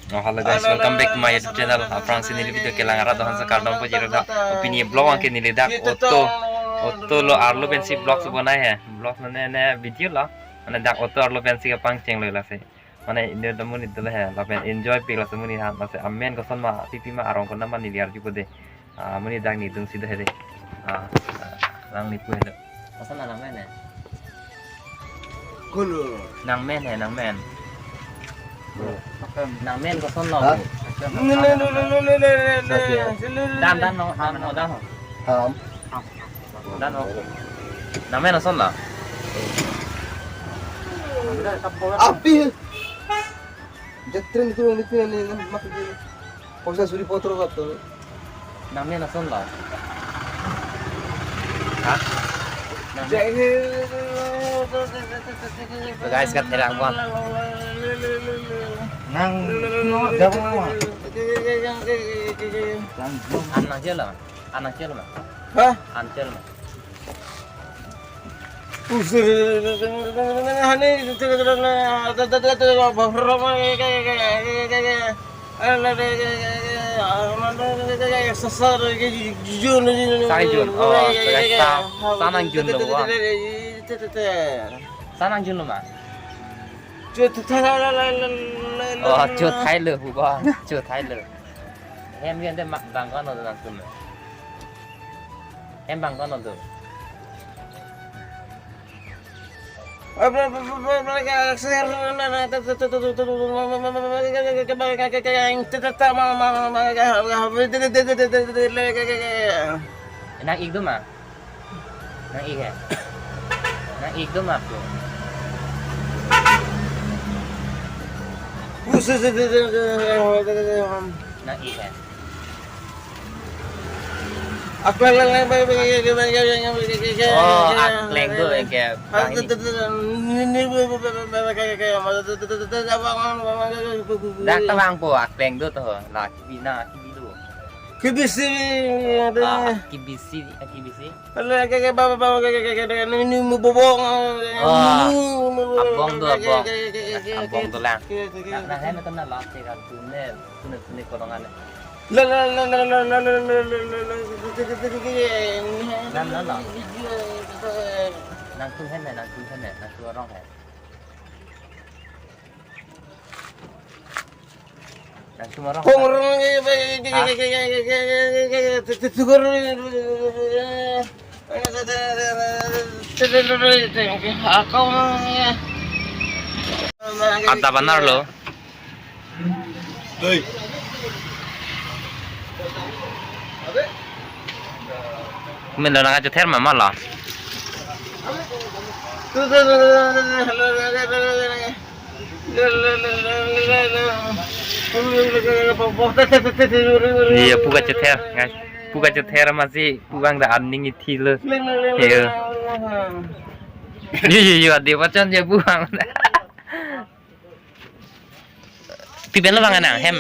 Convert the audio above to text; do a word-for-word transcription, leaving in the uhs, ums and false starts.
Oh, hello guys, welcome back to my YouTube channel. Aphrangsi neli video kelang arat dohan sa kardom pajirda. Pini vlog abangke neli dak auto, auto lo arlo pensi vlog si bonai he. Vlog mane ne video lo. Mane dak auto arlo pensi kepangcheng lo lasi. Mane inut amonit dolo he. Lapen enjoy pik lasi amonit han. Lasi amen koson ma, pipi ma, arong konat ma neli arjupo de. Ah, amonit dak nelitum si do he de. Ah, ah, lang nepu he de. Koson nangmen he? Kolo. Nangmen he, nangmen. Nangmen koson lo? Ha? Ne, ne, ne. Dan, dan lo, dan lo, dan lo. Ham. Dan lo. Nangmen koson lo? Api. Jatren itu niti nani mak di. Poisa suri potro kapto. Nangmen koson lo? Ha? Nangmen. So guys, kat herang bang. Nang no jawab apa? An nangchelo? An nangchelo ma? Ha? An chelo ma? Sang jun. Oh, sa, sa nangjunlo, wa. Sa nangjunlo ma? Oh, chothailo, hu ba. Chothailo. Hem gen de mak bang kono nangtum. Hem bang kono do. Nang-ik do ma? Nang-ik he? Nang-ik do ma po? Nang-ik he? Akleng, akleng, akleng, akleng, akleng. Oh, akleng do, engke bang ini. Dak tawang po, akleng do to, la kibi na, kibi do. Kibisi, ah, kibisi, ah, kibisi. Akleng, akleng, akleng, akleng, akleng, akleng, ini, ini, ini, bobo, ah, oh, ini, ini, abong do, abong. Abong do lang. Nang, nang, hem itu na last kan, tune, tune, tune kolongan. La, la, la. Nang, nang, nang. Nangtum hem he, nangtum hem he, nangtum arong he. Nangtum arong. Kong arong. Ha? Anta banar lo. Hei. Min lo nangkachether ma, ma lo. Iya, pu kachether, guys. Pu kachether masi pu bang da aning ithilo. Iya. Iya, iya, iya, ade pachan ya pu bang. Pi pen lo bang nang hem?